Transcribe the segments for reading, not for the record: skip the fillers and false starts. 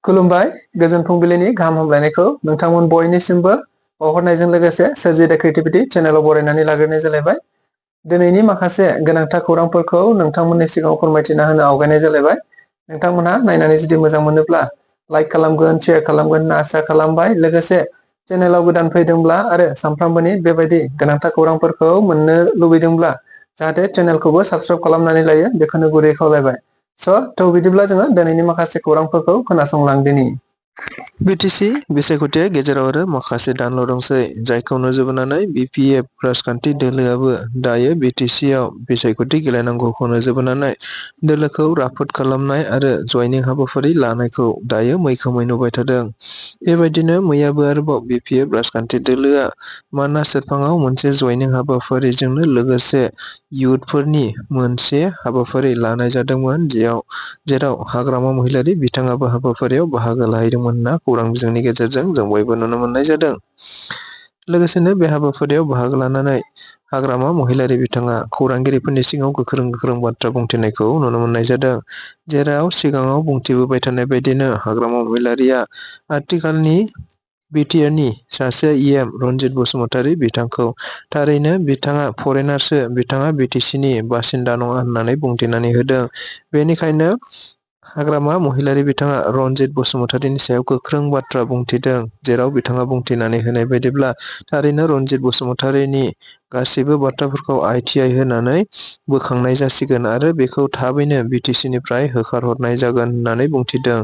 खुलुमबाय गोजोन फुंबिलिनि गाहाम हामलायनायखौ नोंथांमोन बयनिसिमबो बावहरनायजों लोगोसे सोरजिदा क्रिएटिभिटी चेनेलाव बरायनानै लाग्रोनाय जालायबाय। दिनैनि माखासे गोनांथार खौरांफोरखौ नोंथांमोननि सिगाङाव फोरमायथिना होनो आवगायनाय जालायबाय। नोंथांमोनहा नायनानै जुदि मोजां मोनोब्ला लाइक खालामगोन, शेयार खालामगोन होनना आसा खालामबाय। लोगोसे चेनेलाव गोदान फैदोंब्ला आरो सानफ्रामबोनि बेबायदि गोनांथार खौरांफोरखौ मोननो लुबैदोंब्ला जाहाथे चेनेलखौबो साबस्क्राइब खालामनानै लायो बेखौनो गुरै खावलायबाय। थ' बिदिब्ला जोङो दिनैनि माखासे खौरांफोरखौ खोनासंलांदिनि। बिटिसि बिसायख'थिया गेजेराव आरो माखासे दानल' दंसै, जायखौ नोजोर बोनानै बिपिएफ राजखान्थि दोलोआबो दायो बिटिसिआव बिसायख'थि गेलेनांगौखौ नोजोर बोनानै दोलोखौ राफोद खालामनाय आरो जयनिं हाबाफारि लानायखौ दायो मैखोमै नुबाय थादों। बेबायदिनो मैयाबो आरोबाव बिपिएफ राजखान्थि दोलोआ मानास सेरफाङाव मोनसे जयनिं हाबाफारिजोंनो लोगोसे इयुथफोरनि मोनसे हाबाफारि लानाय जादोंमोन, जेराव हाग्रामा महिलारि बिथाङाबो हाबाफारियाव बाहागो लाहैदोंमोन होनना खौरां बिजोंनि गेजेरजों जों बयबो नुनो मोननाय जादों। लोगोसेनो बे हाबाफारियाव बाहागो लानानै हाग्रामा महिलारि बिथाङा खौरांगिरिफोरनि सिगाङाव गोख्रों बाथ्रा बुंथिनायखौ नुनो मोननाय जादों, जेराव सिगाङाव बुंथिबोबाय थानाय बायदिनो हाग्रामा महिलारिया आथिखालनि बिटिआरनि सासे इएम रनजित बसुमतारी बिथांखौ थारैनो बिथाङा फरेनारसो, बिथाङा बिटिसिनि बासिन्दा नङा होननानै बुंथिनानै होदों। बेनिखायनो हाग्रामा महिलारि बिथाङा रनजित बसुमतारीनि सायाव गोख्रों बाथ्रा बुंथिदों, जेराव बिथाङा बुंथिनानै होनाय बायदिब्ला थारैनो रनजित बसुमतारीनि गासैबो बाथ्राफोरखौ आइटिआइ होनानै बोखांनाय जासिगोन आरो बेखौ थाबैनो बिटिसिनिफ्राय होखारहरनाय जागोन होननानै बुंथिदों।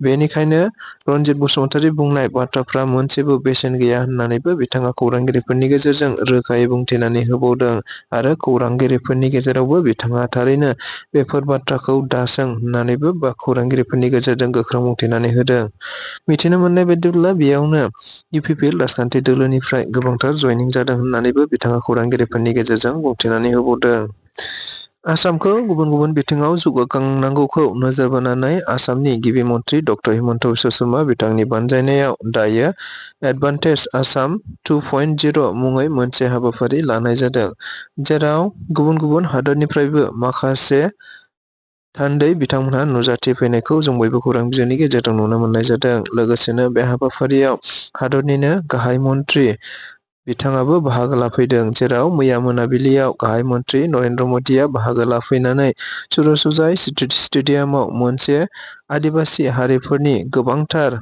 बेनिखायनो रनजित बसुमतारी बुंनाय बाथ्राफ्रा मोनसेबो बेसेन गैया होननानैबो बिथाङा खौरांगिरिफोरनि गेजेरजों रोखायै बुंथिनानै होबावदों आरो खौरांगिरिफोरनि गेजेरावबो बिथाङा थारैनो बेफोर बाथ्राखौ दासों होननानैबो खौरांगिरिफोरनि गेजेरजों गोख्रों बुंथिनानै होदों। मिथिनो मोननाय बायदिब्ला बेयावनो इउपिपिएल राजखान्थि दोलोनिफ्राय गोबांथार जयनिं जादों होननानैबो बिथाङा खौरांगिरिफोरनि गेजेरजों बुंथिनानै होबावदों। आसामखौ गुबुन गुबुन बिथिङाव जौगाखांनांगौखौ नोजोर बोनानै आसामनि गिबि मन्थ्रि डक्टर हिमन्त बिश्व शर्मा बिथांनि बानजायनायाव दायो एडभान्टेज आसाम 2.0 मुङै मोनसे हाबाफारि लानाय जादों, जेराव गुबुन गुबुन हादोरनिफ्रायबो माखासे थान्दै बिथांमोनहा नुजाथिफैनायखौ जों बयबो खौरां बिजोंनि गेजेरजों नुनो मोननाय जादों। लोगोसेनो बे हाबाफारियाव हादरनिनो गाहाय मन्थ्रि बिथाङाबो बाहागो लाफैदों, जेराव मैया मोनाबिलियाव गाहाय मन्थ्रि नरेन्द्र मदिया बाहागो लाफैनानै सुरसुजाय स्टेडियामाव मोनसे आदिबासि हारिफोरनि गोबांथार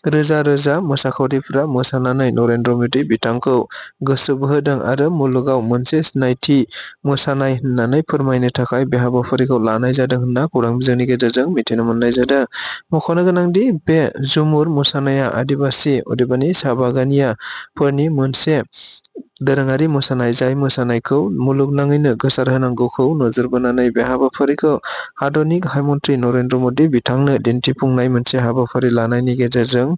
रोजा रोजा मोसाखावरिफोरा मोसानानै नरेन्द्र मदि बिथांखौ गोसो बोहोदों आरो मुलुगाव मोनसे सिनायथि मोसानाय होननानै फोरमायनो थाखाय बे हाबाफारिखौ लानाय जादों होनना खौरां बिजोंनि गेजेरजों मिथिनो मोननाय जादों। मख'नो गोनांदि बे झुमुर मोसानाया आदिबासि अदेबानि साहा बागानियाफोरनि मोनसे दोरोङारि मोसानाय, जाय मोसानायखौ मुलुगनाङैनो गोसारहोनांगौखौ नोजोर बोनानै बे हाबाफारिखौ हादरनि गाहाय मन्थ्रि नरेन्द्र मदि बिथांनो दिन्थिफुंनाय मोनसे हाबाफारि लानायनि गेजेरजों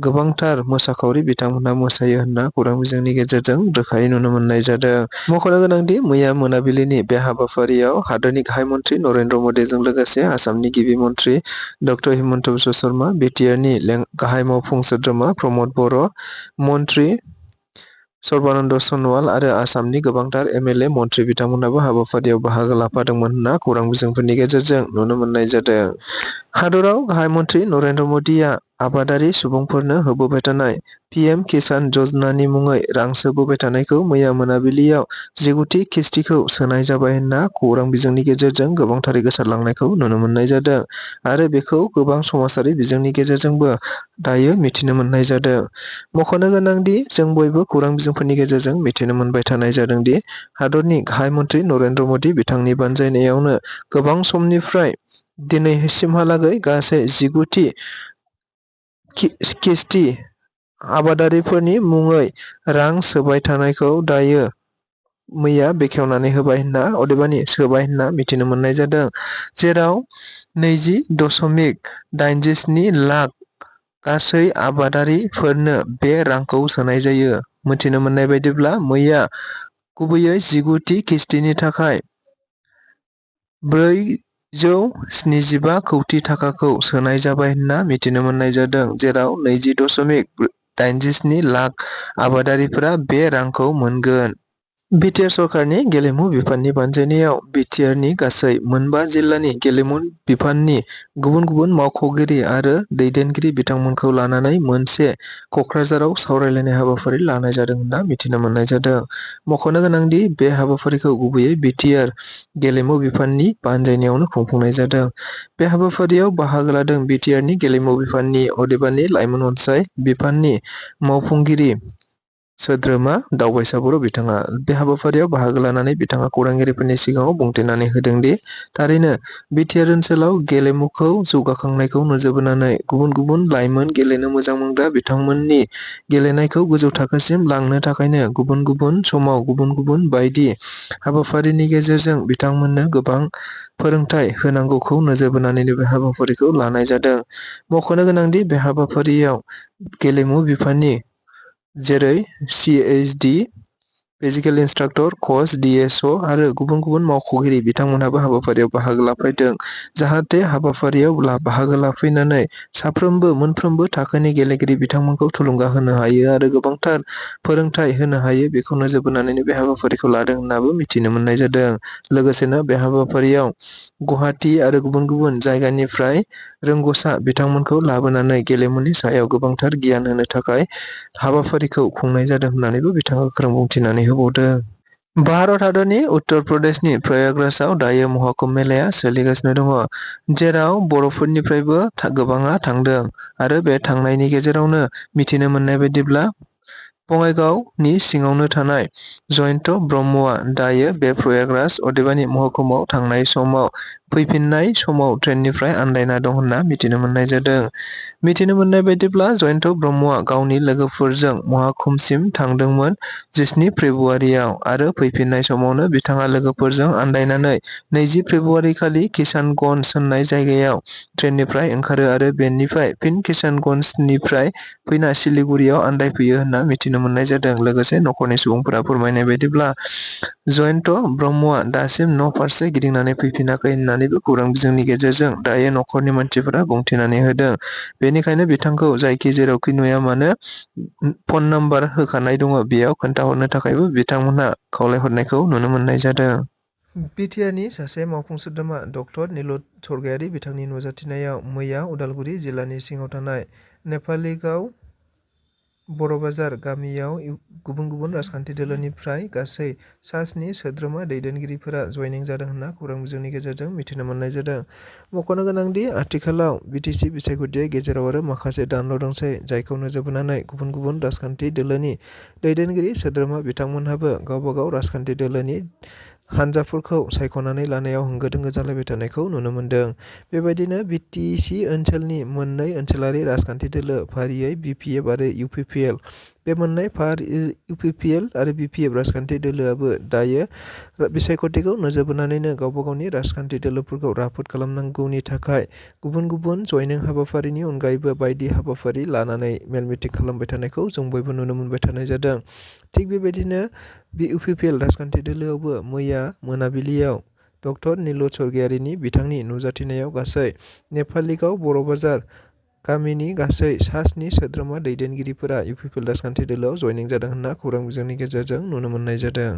गोबांथार मोसाखावरि बिथांमोनहा मोसायो होनना खौरां बिजोंनि गेजेरजों रोखायै नुनो मोननाय जादों। मख'नो गोनांदि मैया मोनाबिलिनि बे हाबाफारियाव हादरनि गाहाय मन्थ्रि नरेन्द्र मदिजों लोगोसे आसामनि गिबि मन्थ्रि डक्टर हिमन्त बिश्व शर्मा, बिटिआरनि गाहाय मावफुं सोद्रोमा प्रमद बर', मन्थ्रि सर्बानन्द सन'वाल आरो आसामनि गोबांथार एमएलए मन्थ्रि बिथांमोनाबो हाबाफारियाव बाहागो लाफादोंमोन होनना खौरां बिजोंफोरनि गेजेरजों नुनो मोननाय जादों। हादराव गाहाय मन्थ्रि नरेन्द्र मदिया आबादारि सुबुंफोरनो होबोबाय थानाय पिएम किसान यजनानि मुङै रां सोबोबाय थानायखौ मैया मोनाबिलियाव 19थि किस्तिखौ सोनाय जाबाय होनना खौरां बिजोंनि गेजेरजों गोबांथारै गोसारलांनायखौ नुनो मोननाय जादों आरो बेखौ गोबां समाजारि बिजोंनि गेजेरजोंबो दायो मिथिनो मोननाय जादों। मख'नो गोनांदि जों बयबो खौरां बिजोंफोरनि गेजेरजों मिथिनो मोनबाय थानाय जादोंदि हादरनि गाहाय मन्थ्रि नरेन्द्र मदि बिथांनि बानजायनायावनो गोबां समनिफ्राय दिनैसिमहालागै गासै 19थि किस्ति आबादारिफोरनि मुङै रां सोबाय थानायखौ दायो मैया बेखेवनानै होबाय होनना अदेबानि सोबाय होनना मिथिनो मोननाय जादों, जेराव 20.87 लाख गासै आबादारिफोरनो बे रांखौ सोनाय जायो। मिथिनो मोननाय बायदिब्ला मैया गुबैयै 19थि किस्तिनि थाखाय 475 कौटि थाखाखौ सोनाय जाबाय होनना मिथिनो मोननाय जादों, जेराव 20.87 लाख आबादारिफोरा बे रांखौ मोनगोन। बिटिआर सरकारनि गेलेमु बिफाननि बानजायनायाव बिटिआरनि गासै मोनबा जिल्लानि गेलेमु बिफाननि गुबुन गुबुन मावख'गिरि आरो दैदेनगिरि बिथांमोनखौ लानानै मोनसे क'क्राझाराव सावरायलायनाय हाबाफारि लानाय जादों होनना मिथिनो मोननाय जादों। मख'नो गोनांदि बे हाबाफारिखौ गुबैयै बिटिआर गेलेमु बिफाननि बानजायनायावनो खुंफुंनाय जादों। बे हाबाफारियाव बाहागो लादों बिटिआरनि गेलेमु बिफाननि अदेबानि लाइमोन अनसाय बिफाननि मावफुंगिरि सोद्रोमा दावबायसा बर' बिथाङा। बे हाबाफारियाव बाहागो लानानै बिथाङा खौरांगिरिफोरनि सिगाङाव बुंथिनानै होदोंदि थारैनो बिटिआर ओनसोलाव गेलेमुखौ जौगाखांनायखौ नोजोर बोनानै गुबुन गुबुन लाइमोन गेलेनो मोजां मोनग्रा बिथांमोननि गेलेनायखौ गोजौ थाखोसिम लांनो थाखायनो गुबुन गुबुन समाव गुबुन गुबुन बायदि हाबाफारिनि गेजेरजों बिथांमोननो गोबां फोरोंथाय होनांगौखौ नोजोर बोनानैनो बे हाबाफारिखौ लानाय जादों। मख'नो गोनांदि बे हाबाफारियाव गेलेमु बिफाननि जेरै CHD, फिजिकेल इन्सट्राक्टर, कच, DSO आरो गुबुन गुबुन मावख'गिरि बिथांमोनहाबो हाबाफारियाव बाहागो लाफैदों। जाहाथे हाबाफारियाव बाहागो लाफैनानै साफ्रोमबो मोनफ्रोमबो थाखोनि गेलेगिरि बिथांमोनखौ थुलुंगा होनो हायो आरो गोबांथार फोरोंथाय होनो हायो बेखौ नोजोर बोनानैनो बे हाबाफारिखौ लादों होननाबो मिथिनो मोननाय जादों। लोगोसेनो बे हाबाफारियाव गुवाहाटि आरो गुबुन गुबुन जायगानिफ्राय रोंग'सा बिथांमोनखौ लाबोनानै गेलेमुनि सायाव गोबांथार गियान होनो थाखाय हाबाफारिखौ खुंनाय जादों होननानैबो बिथाङा गोख्रों बुंथिनानै होबावदों। भारत हादरनि उत्तर प्रदेशनि प्रयागराजआव दायो महाकुम्भ मेलाया सोलिगासिनो दङ, जेराव बर'फोरनिफ्रायबो गोबाङा थांदों आरो बे थांनायनि गेजेरावनो मिथिनो मोननाय बायदिब्ला बङाइगावनि सिङावनो थानाय जयन्त ब्रह्मआ दायो बे प्रयागराज अदेबानि महकुमआव थांनाय समाव फैफिननाय समाव ट्रेननिफ्राय आन्दायना दं होनना मिथिनो मोननाय जादों। मिथिनो मोननाय बायदिब्ला जयन्त ब्रह्मआ गावनि लोगोफोरजों महाकुम्भसिम थांदोंमोन 17 फेब्रुवारियाव आरो फैफिननाय समावनो बिथाङा लोगोफोरजों आन्दायनानै 20 फेब्रुवारि खालि किसानगन्ज होननाय जायगायाव ट्रेननिफ्राय ओंखारो आरो बेनिफ्राय फिन किसानगन्जनिफ्राय फैना सिलिगुरियाव आन्दायफैयो होनना मिथिनो मोननाय जादों। लोगोसे नखरनि सुबुंफोरा फोरमायनाय बायदिब्ला जयन्त ब्रह्मआ दासिम न' फारसे गिदिंनानै फैफिनाखै होननानैबो खौरां बिजोंनि गेजेरजों दायो नखरनि मानसिफोरा बुंथिनानै होदों। बेनिखायनो बिथांखौ जायखि जेरावखि नुया मानो फन नाम्बार होखानाय दङ बेयाव खोन्थाहरनो थाखायबो बिथांमोनहा खावलायहरनायखौ नुनो मोननाय जादों। बिटिआरनि सासे मावफुं सोद्रोमा डक्टर नीलत स्वर्गियारि बिथांनि नुजाथिनायाव मैया उदालगुरि जिल्लानि सिङाव थानाय नेपालिगाव बर'बाजार गामियाव गुबुन गुबुन राजखान्थि दोलोनिफ्राय गासै सा 7 सोद्रोमा दैदेनगिरिफोरा जयनिं जादों होनना खौरां बिजोंनि गेजेरजों मिथिनो मोननाय जादों। मख'नो गोनांदि आथिखालाव बिटिसि बिसायख'थिया गेजेराव आरो माखासे दानल' दंसै, जायखौ नोजोर बोनानै गुबुन गुबुन राजखान्थि दोलोनि दैदेनगिरि सोद्रोमा बिथांमोनहाबो गावबा गाव राजखान्थि दोलोनि हानजाफोरखौ सायख'नानै लानायाव होंगो दोंगो जालायबाय थानायखौ नुनो मोनदों। बेबायदिनो बिटिसि ओनसोलनि मोननै ओनसोलारि राजखान्थि दोलो फारियै बिपिएफ आरो इउपिपिएल, बे मोननै इउपिपिएल आरो बिपिएफ राजखान्थि दोलोआबो दायो बिसायख'थिखौ नोजोर बोनानैनो गावबा गावनि राजखान्थि दोलोफोरखौ राफोद खालामनांगौनि थाखाय गुबुन गुबुन जयनिं हाबाफारिनि अनगायैबो बायदि हाबाफारि लानानै मेल मिटिं खालामबाय थानायखौ जों बयबो नुनो मोनबाय थानाय जादों। थिग बेबायदिनो इउपिपिएल राजखान्थि दोलोआवबो मैया मोनाबिलियाव डक्टर नीलत स्वर्गियारिनि बिथांनि नुजाथिनायाव गासै नेपालिगाव बर'बाजार गामिनि गासै सा 7 सोद्रोमा दैदेनगिरिफोरा इउपिपिएल राजखान्थि दोलोआव जयनिं जादों होनना खौरां बिजोंनि गेजेरजों नुनो मोननाय जादों।